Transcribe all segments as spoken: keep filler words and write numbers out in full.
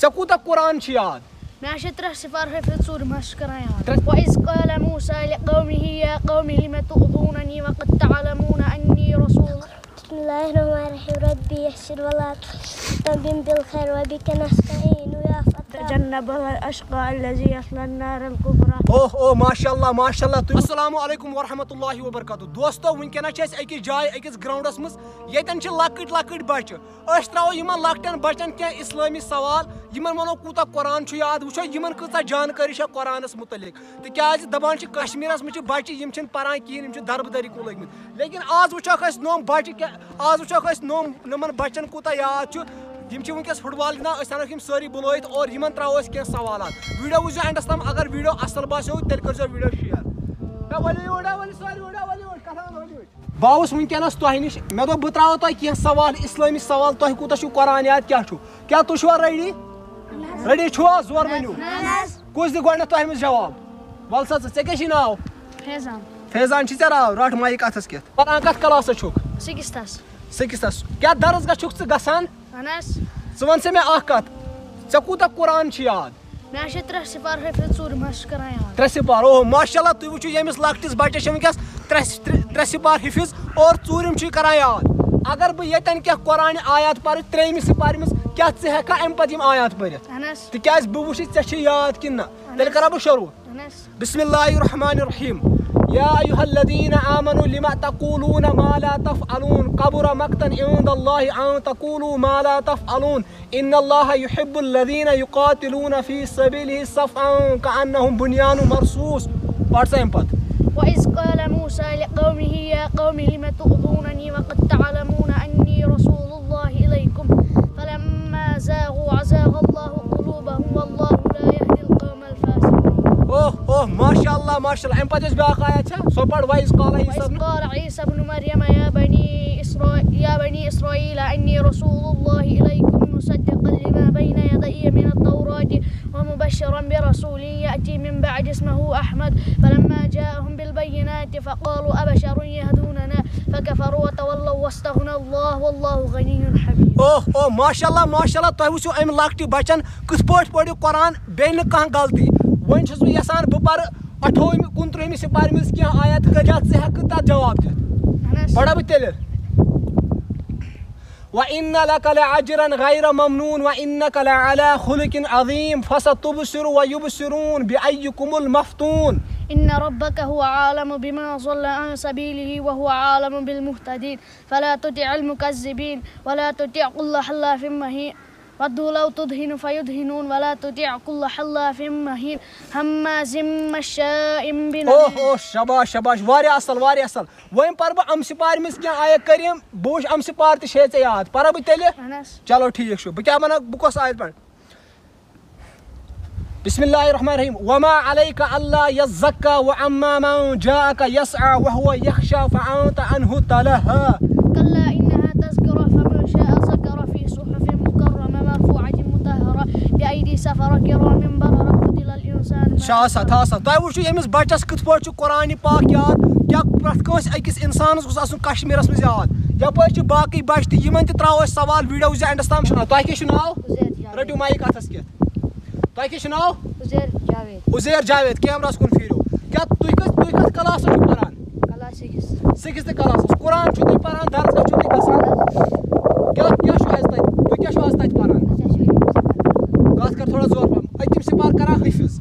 ژےٚ کوٗتاہ قرآن چھُ یاد؟ مےٚ چھِ ترٛےٚ سِپارٕ حٲفِظ، ژوٗرِم حظ چھُس کران یاد۔ ترٛےٚ۔ وَإِذْ قَالَ مُوسَىٰ لِقَوْمِهِ يَا قَوْمِ لِمَ تُؤْذُونَنِي وَقَدْ تَعْلَمُونَ أَنِّي رَسُولُ. بسم الله الرحمن الرحيم. رب يسر ولا تعسر وتمم بالخير وبك نستعين يا فتاح. تجنب الأشقى الذي يصلى النار الكبرى. اوہ اوہ، ماشاء اللہ، ماشاء اللہ۔ تُہۍ، السلام علیکم ورحمۃ اللہ وبرکاتہ۔ دوستو، وٕنکیٚنَس چھِ أسۍ أکِس جایہِ، أکِس گراؤنڈَس منٛز۔ ییٚتٮ۪ن چھِ لۄکٕٹۍ لۄکٕٹۍ بَچہٕ۔ أسۍ ترٛاوو یِمَن لۄکٹٮ۪ن بَچَن کینٛہہ اِسلٲمی سوال، یِمَن وَنو کوٗتاہ قرآن چھُ یاد، وٕچھو یِمَن کۭژاہ جانکٲری چھےٚ قرآنَس مُتعلِق۔ تِکیٛازِ دَپان چھِ کشمیٖرَس منٛز چھِ بَچہٕ، یِم چھِنہٕ پَران کِہیٖنۍ، یِم چھِ دَربٕدٔری کُن لٔگۍ مٕتۍ۔ لیکن آز وٕچھوکھ أسۍ نوٚم بَچہٕ کیٛاہ، آز وٕچھوکھ أسۍ نوٚم، نوٚمَن بَچَن کوٗتاہ یاد چھُ۔ یِم چھِ وٕنکیٚس فُٹ بال گِنٛدان، أسۍ اَنوکھ یِم سٲری بُلٲوِتھ اور یِمَن ترٛاوو أسۍ کینٛہہ سوالات۔ ویٖڈیو وٕچھزیو اینڈَس تام، اگر ویٖڈیو اَصٕل باسیو، تیٚلہِ کٔرۍزیو ویٖڈیو شِیَر۔ ہے، ؤلِو یور، ہے، ؤلِو سٲری یور، ہے، ؤلِو یور، کَتھ ہا، ؤلِو یور۔ بہٕ آوُس وٕنکیٚنَس تۄہہِ نِش، مےٚ دوٚپ بہٕ ترٛاوو تۄہہِ کینٛہہ سوال، اِسلٲمی سوال، تۄہہِ کوٗتاہ چھُو قرآن یاد، کیٛاہ چھُ؟ کیٛاہ تُہۍ چھُوا ریڈی؟ ریڈی چھُوا؟ زور ؤنِو۔ کُس دِ گۄڈٕنٮ۪تھ تۄہہِ منٛز جواب؟ وَل سا ژٕ، ژےٚ کیٛاہ چھُے ناو؟ فیضان۔ فیضان چھُے ژےٚ ناو؟ رَٹھ مایِک اَتھَس کٮ۪تھ۔ پَران کَتھ کلاسَس چھُکھ؟ سِکِستھَس۔ سِکِستھَس۔ کیٛاہ درس گاہ چھُکھ ژٕ گژھان؟ اَہَن حظ۔ ژٕ وَن سا مےٚ اَکھ کَتھ، ژےٚ کوٗتاہ قرآن چھُ یاد؟ مےٚ حظ چھِ ترٛےٚ سِپارٕ حٲفِظ، ژوٗرِم حظ چھُس کران یاد۔ ترٛےٚ سِپارٕ، اوہ، ماشاء اللہ، تُہۍ وٕچھِو، ییٚمِس لۄکٹِس بَچَس چھِ وٕنکیٚس ترٛےٚ، ترٛےٚ، ترٛےٚ سِپارٕ حِفظ اور ژوٗرِم چھُ یہِ کران یاد۔ اگر بہٕ ییٚتٮ۪ن کینٛہہ قرآنہِ آیات پَرٕ ترٛیٚیِمہِ سِپارِ منٛز، کیٛاہ ژٕ ہٮ۪ککھا اَمہِ پَتہٕ یِم آیات پٔرِتھ؟ اَہَن حظ۔ تِکیٛازِ بہٕ وٕچھِ ژےٚ چھِ یاد کِنہٕ نہ۔ اَہَن تیٚلہِ حظ۔ کَرا بہٕ شروٗع۔ اَہَن حظ۔ بسم الله الرحمن الرحيم. يا أيها الذين آمنوا لم تقولون ما لا تفعلون، كبر مقتا عند الله أن تقولوا ما لا تفعلون، إن الله يحب الذين يقاتلون في سبيله صفا كأنهم بنيان مرصوص. پَر سا اَمہِ پَتہٕ۔ وَإِذْ قَالَ مُوسَىٰ لِقَوْمِهِ يَا قَوْمِ لِمَ تُؤْذُونَنِي وَقَدْ تَعْلَمُونَ أَنِّي رَسُولُ اللَّهِ إِلَيْكُمْ فَلَمَّا زَاغُوا أَزَاغَ اللَّهُ قُلُوبَهُمْ وَاللَّهُ لَا يَهْدِي الْقَوْمَ الْفَاسِقِينَ. اوہ اوہ، ماشاء اللہ، ماشاء اللہ۔ اَمہِ پَتہٕ یۄس بیٛاکھ آیت چھےٚ، سۄ پَر۔ وَإِذْ قَالَ عِيسَى وَإِذْ ابْنُ قَالَ عِيسَى ابْنُ مَرْيَمَ يَا بَنِي إِسْرَا-، يَا بَنِي إِسْرَائِيلَ إِنِّي رَسُولُ اللَّهِ إِلَيْكُمْ مُصَدِّقًا لِمَا بَيْنَ يَدَيَّ مِنَ التَّوْرَاةِ وَمُبَشِّرًا بِرَسُولٍ يَأْتِي مِنْ بَعْدِي اسْمُهُ أَحْمَدُ. فَلَمَّا جَاءَهُم بِالْبَيِّنَاتِ فَقَالُوا أَبَشَرٌ يَهْدُونَنَا فَكَفَرُوا وَتَوَلَّوا وَاسْتَغْنَى اللَّهُ وَاللَّهُ غَنِيٌّ حَمِيدٌ. اوہ اوہ، ماشاء اللہ، ماشاء اللہ، تۄہہِ وٕچھِو اَمہِ لۄکٹہِ بَچَن کِتھ پٲٹھۍ پوٚر یہِ قرآن، بیٚیہِ نہٕ کانٛہہ غلطی۔ وۄنۍ چھُس بہٕ یَژھان بہٕ پَرٕ اَٹھووُہمہِ، کُنترٛہمہِ سِپارِ منٛز کینٛہہ آیت، کیٛاہ ژٕ ہٮ۪کہٕ تَتھ جواب دِتھ؟ اَہَن حظ۔ پَرا بہٕ تیٚلہِ۔ وَإِنَّ لَكَ لَأَجْرًا غَيْرَ مَمْنُونٍ وَإِنَّكَ لَعَلَىٰ خُلُقٍ عَظِيمٍ. فَسَتُبْصِرُ وَيُبْصِرُونَ بِأَيُّكُمُ الْمَفْتُونُ. إِنَّ رَبَّكَ هُوَ أَعْلَمُ بِمَنْ ضَلَّ عَنْ سَبِيلِهِ وَهُوَ أَعْلَمُ بِالْمُهْتَدِينَ. فَلَا تُطِعِ الْمُكَذِّبِينَ وَلَا تُطِعْ كُلَّ حَلَّافٍ مَّهِينٍ. وَدُّوا لَوْ تُدْهِنُ فَيُدْهِنُونَ وَلَا تُطِعْ كُلَّ حَلَّافٍ مَّهِينٍ هَمَّازٍ مَّشَّاءٍ بِنَمِيمٍ. اوہ اوہ، شاباش شاباش، واریاہ اَصٕل، واریاہ اَصٕل۔ وۄنۍ پَرٕ بہٕ اَمہِ سِپارِ منٛز کینٛہہ آیت کریٖم، بہٕ وٕچھِ اَمہِ سِپارِ تہِ چھے ژےٚ یاد، پَرا بہٕ تیٚلہِ؟ اَہَن حظ۔ چلو ٹھیٖک چھُ، بہٕ کیٛاہ وَنہٕ، بہٕ کۄس آیت پَرٕ؟ بسم الله الرحمن الرحيم. وما عليك ألا يزكى وأما من جاءك يسعى وهو يخشى فأنت عنه تلهى. كلا إنها تذكرة فمن شاء ذكره في صحف مكرمة مرفوعة مطهرة بأيدي سفرة كرام بررة قتل الإنسان ما چھا آسان، تھا آسان۔ تۄہہِ وٕچھِو ییٚمِس بَچَس کِتھ پٲٹھۍ چھُ قرآنِ پاک یاد، یا پرٛٮ۪تھ کٲنٛسہِ أکِس اِنسانَس گوٚژھ آسُن کشمیٖرَس منٛز یاد۔ یَپٲرۍ چھِ باقٕے بَچہٕ تہِ، یِمَن تہِ ترٛاوو أسۍ سوال ویٖڈیو وٕچھزِ اینڈَس تام۔ چھُنہ، تۄہہِ کیٛاہ چھُو ناو؟ عزیر جاوید۔ رٔٹِو مایِک اَتھَس کٮ۪تھ۔ تۄہہِ کیٛاہ چھُ ناو؟ عزیر جاوید۔ عزیر جاوید، کیمراہَس کُن پھیٖرِو۔ کیٛاہ تُہۍ کَتھ، تُہۍ کَتھ کلاسَس چھِو پَران؟ Class six. سِکِستھ کلاسَس۔ قرآن چھُو تُہۍ پَران، درس گاہ چھُو تُہۍ گژھان؟ کیٛاہ، کیٛاہ چھُو اَسہِ تَتہِ، تُہۍ کیٛاہ چھُو اَسہِ تَتہِ پَران؟ اَسہِ حظ چھِ علم سفر پَران۔ کَتھ کَر تھوڑا زور پَہَم۔ أتِم سِپار کَران حٲفِظ۔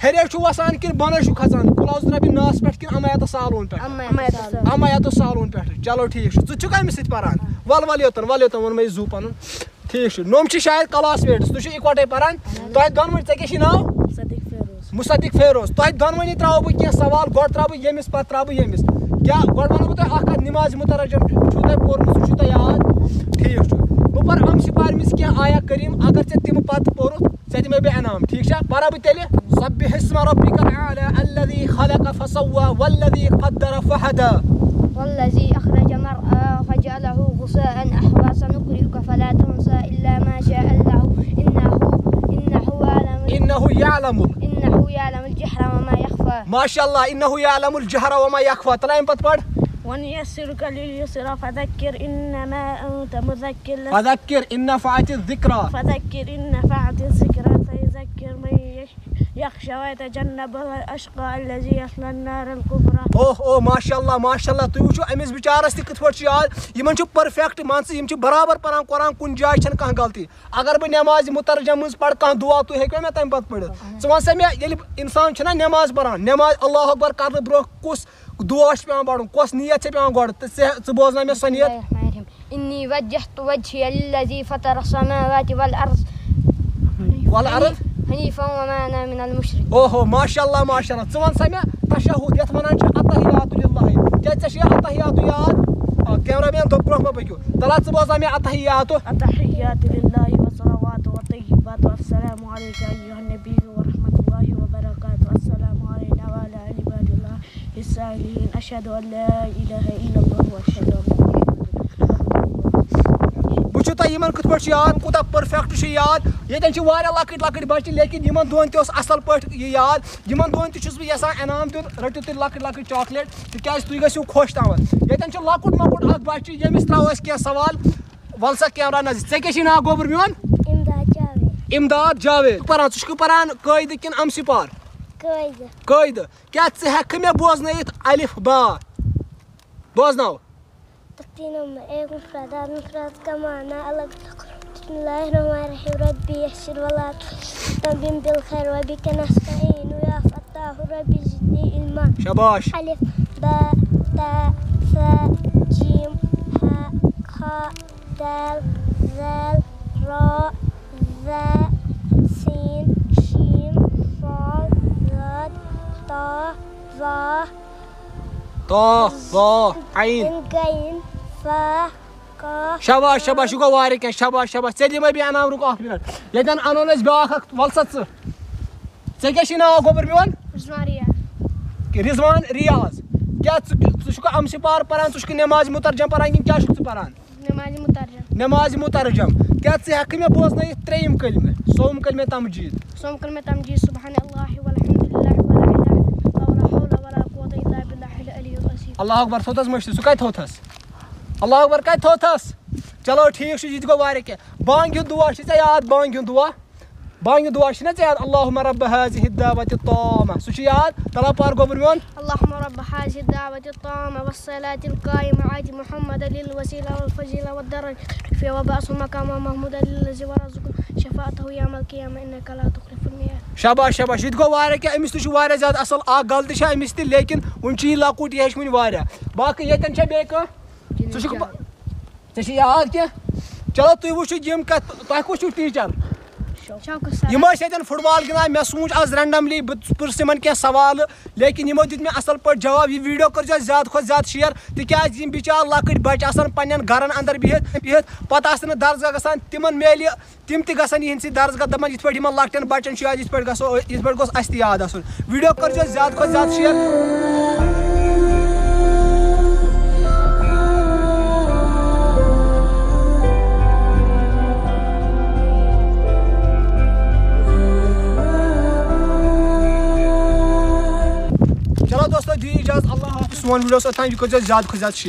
ہیٚرے چھُو وَسان کِنہٕ بۄنَے چھُو کھَسان؟ قل اعوذ برب الناس پٮ۪ٹھ کِنہٕ اما یتساءلون پٮ۪ٹھ؟ اما یتساءلون۔ اما یتساءلون پٮ۪ٹھ۔ چلو ٹھیٖک چھُ۔ ژٕ چھُکھ أمِس سۭتۍ پَران؟ وَل وَل یوٚتَن، وَل یوٚتَن ووٚن مےٚ یہِ زُو پَنُن۔ ٹھیٖک چھُ، نوٚم چھِ شاید کلاسمیٹس، تُہۍ چھِو اِکوَٹَے پَران۔ اہن حظ۔ تۄہہِ دۄنوٕنی، ژےٚ کیٛاہ چھُے ناو؟ صدیق فیروز۔ مُصدِق فیروز۔ تۄہہِ دۄنوٕنی ترٛاوو بہٕ کینٛہہ سوال، گۄڈٕ ترٛاوٕ بہٕ ییٚمِس، پَتہٕ ترٛاوٕ بہٕ ییٚمِس۔ کیٛاہ، گۄڈٕ وَنو بہٕ تۄہہِ اَکھ کَتھ، نِمازِ مُترجم چھُو تۄہہِ پوٚرمُت، سُہ چھُو تۄہہِ یاد؟ ٹھیٖک چھُ۔ بہٕ پَرٕ اَمہِ سِپارِ منٛز کینٛہہ آیا کریٖم، اگر ژےٚ تِم پَتہٕ پوٚرُتھ، ژےٚ دِمَے بہٕ انعام، ٹھیٖک چھا؟ پَرا بہٕ تیٚلہِ؟ سبح اسم ربك الأعلى الذي خلق فسوى والذي قدر فهدى. والذي أخرج المرعى فجعله غثاء أحوى سنقرئك فلا تنسى إلا ما شاء الله إنه، إنه يعلم، إنه يعلم الجهر وما يخفى. ماشاء اللہ، إنه يعلم الجهر وما يخفى۔ تَلہٕ اَمہِ پَتہٕ پَر۔ ونيسرك لليسرى فذكر إنما أنت مذكر. فذكر إن نفعت الذكرى. فذكر إن نفعت الذكرى سيذكر من يخشى ويتجنبها الأشقى الذي يصلى النار الكبرى. اوہ اوہ، ماشاء اللہ، ماشاء اللہ۔ تُہۍ وٕچھِو أمِس بِچارَس تہِ کِتھ پٲٹھۍ چھُ یاد۔ یِمَن چھُ پٔرفیکٹ، مان ژٕ، یِم چھِ برابر پَران قرآن، کُنہِ جایہِ چھَنہٕ کانٛہہ غلطی۔ اگر بہٕ نٮ۪مازِ مُترجم منٛز پَرٕ کانٛہہ دُعا، تُہۍ ہیٚکِوا مےٚ تَمہِ پَتہٕ پٔرِتھ؟ ژٕ وَن سا مےٚ، ییٚلہِ اِنسان چھُنہ نٮ۪ماز پَران، نٮ۪ماز اللہ اکبر کَرنہٕ برونٛہہ کُس دُعا چھُ پٮ۪وان پَرُن، کۄس نیت چھےٚ پٮ۪وان گۄڈٕ؟ تہٕ ژےٚ، ژٕ بوزناو مےٚ سۄ نیت۔ بسم الله الرحمن الرحيم. إني وجهت وجهي للذي فطر السماوات والأرض والأرض. حنيفا وما أنا من المشركين. اوہو، ماشاء اللہ، ماشاء اللہ۔ ژٕ وَن سا مےٚ تشہد یَتھ وَنان چھِ التحیات للہ۔ کیٛازِ ژےٚ چھُے التحیات یاد؟ آ، کیمرہ مین دوٚپ برونٛہہ مہ پٔکِو۔ تَلہ ژٕ بوزناو مےٚ التحیات۔ التحيات لله والصلوات والطيبات والسلام عليك أيها النبي ورحمة الله وبركاته. السلام علينا وعلى عباد الله الصالحين. أشهد أن لا إله إلا الله وأشهد أن محمدا عبده ورسوله. وٕچھِو تُہۍ یِمن کِتھ پٲٹھۍ چھُ یاد، کوٗتاہ پٔرفیکٹ چھُ یاد۔ ییٚتٮ۪ن چھِ واریاہ لۄکٕٹۍ لۄکٕٹۍ بَچہِ، لیکن یِمن دۄن تہِ اوس اَصٕل پٲٹھۍ یہِ یاد۔ یِمن دۄن تہِ چھُس بہٕ یَژھان انعام دیُن، رٔٹِو تُہۍ لۄکٕٹۍ لۄکٕٹۍ چاکلیٹ، تِکیٛازِ تُہۍ گٔژھِو خۄش تھاوان۔ ییٚتٮ۪ن چھُ لۄکُٹ مۄکُٹ اَکھ بَچہِ، ییٚمِس ترٛاوو أسۍ کینٛہہ سوال۔ وَل سا کیمرہ نظر، ژےٚ کیٛاہ چھُے ناو گوٚبُر میون؟ امداد جاوید۔ امداد جاوید۔ ژٕ پَران، ژٕ چھُکھ پَران قٲیدٕ کِنہٕ اَمسہِ پار؟ قٲیدٕ۔ قٲیدٕ۔ کیٛاہ ژٕ ہٮ۪ککھٕ مےٚ بوزنٲیِتھ الف با؟ بوزناو۔ تقدیم ایک مفردات، مفرد کا معنی الگ۔ بسم اللہ الرحمن الرحیم۔ ربی یسر ولا تنبیم بالخیر وبک نستعین یا فتاح ربی زدنی علما۔ شاباش۔ الف، با، تا، ثا، جیم، ہا، خا، دال، ذال، را، زا، سین، شین، صاد، ضاد، طا، ظا، طا، ظا، عین۔ عین، غین، فا، قاف۔ شاباش، شاباش، یہِ گوٚو واریاہ کینٛہہ۔ شاباش، شاباش۔ ژےٚ دِمے بہٕ انعام، رُک اکھ منٹ۔ ییٚتٮ۪ن انو نہٕ أسۍ بیٛاکھ اکھ، وَل سا ژٕ۔ ژےٚ کیٛاہ چھُے ناو گوٚبُر میون؟ رضوان ریاض۔ رضوان ریاض۔ کیٛاہ ژٕ، ژٕ چھُکھٕ اَمسہِ پار پَران، ژٕ چھُکھٕ نٮ۪مازِ مُترجم پَران کِنہٕ کیٛاہ چھُکھ ژٕ پَران؟ نماز مترجم۔ نٮ۪مازِ مُترجم۔ کیٛاہ ژٕ ہٮ۪ککھٕ مےٚ بوزنٲیِتھ ترٛیٚیِم کلمہٕ؟ سوم کلمہ تمجید۔ سوم کلمہ تمجید، سبحان اللہ والحمد للہ ولا الہ الا اللہ ولا حول ولا قوة الا باللہ العلی العظیم۔ اللہ اکبر، تھوٚوتھس مٔشتٕے، سُہ کتہِ تھوٚوتھس؟ اللہ اکبر، کتہِ تھوٚوتھس؟ چلو ٹھیٖک چھُ، یہِ تہِ گوٚو واریاہ کینٛہہ۔ بانگہِ ہُنٛد دعا چھُے ژےٚ یاد؟ بانگہِ ہُنٛد دعا، بانگہِ ہُنٛد دعا چھُنا ژےٚ یاد؟ اللہم رب هذه الدعوة التامة، سُہ چھُ یاد؟ تلہ پار گوٚبُر میون۔ اللهم رب هذه الدعوة التامة والصلاة القائمة آت محمدا الوسيلة والفضيلة والدرجة الرفيعة وابعثه مقاما محمودا الذي وعدته وارزقه شفاعته يوم القيامة إنك لا تخلف الميعاد۔ شاباش، شاباش، یہِ تہِ گوٚو واریاہ کینٛہہ۔ أمِس تہِ چھُ واریاہ زیادٕ اَصٕل، اَکھ غلطی چھےٚ أمِس تہِ، لیکن وُنہِ چھُ یہِ لۄکُٹ، یہِ ہیٚچھِ وُنہِ واریاہ۔ باقٕے ییٚتٮ۪ن چھا بیٚیہِ کانٛہہ؟ ژٕ چھُکھ با-، ژےٚ چھِ یاد کینٛہہ؟ چلو تُہۍ وٕچھِو یِم کَتھ، تۄہہِ کُس چھُو ٹیٖچَر؟ شوکت سر۔ یِم ٲسۍ ییٚتٮ۪ن فُٹ بال گِنٛدان، مےٚ سوٗنٛچ آز رینڈملی، بہٕ پرٛژھٕ یِمَن کینٛہہ سوالہٕ، لیکن یِمو دیُت مےٚ اَصٕل پٲٹھۍ جواب۔ یہِ ویٖڈیو کٔرۍزیو زیادٕ کھۄتہٕ زیادٕ شِیَر، تِکیٛازِ یِم بِچار لۄکٕٹۍ بَچہٕ آسَن پنٛنٮ۪ن گَرَن اَندَر بِہِتھ، بِہِتھ پَتہٕ آسَن نہٕ درسگاہ گژھان، تِمَن میلہِ، تِم تہِ گژھن یِہِنٛدۍ سۭتۍ درسگاہ، دَپان یِتھ پٲٹھۍ یِمَن لۄکٹٮ۪ن بَچَن چھُ یاد، یِتھ پٲٹھۍ گژھو، یِتھ پٲٹھۍ گوٚژھ اَسہِ تہِ یاد آسُن۔ ویٖڈیو کٔرۍزیو زیادٕ کھۄتہٕ زیادٕ شِیَر۔ چلو دوستو، دِیِو اِجازت، اللہ حافظ۔ سون ویٖڈیو اوس اوٚتام، یہِ کٔرۍزیو زیادٕ کھۄتہٕ زیادٕ شِیَر۔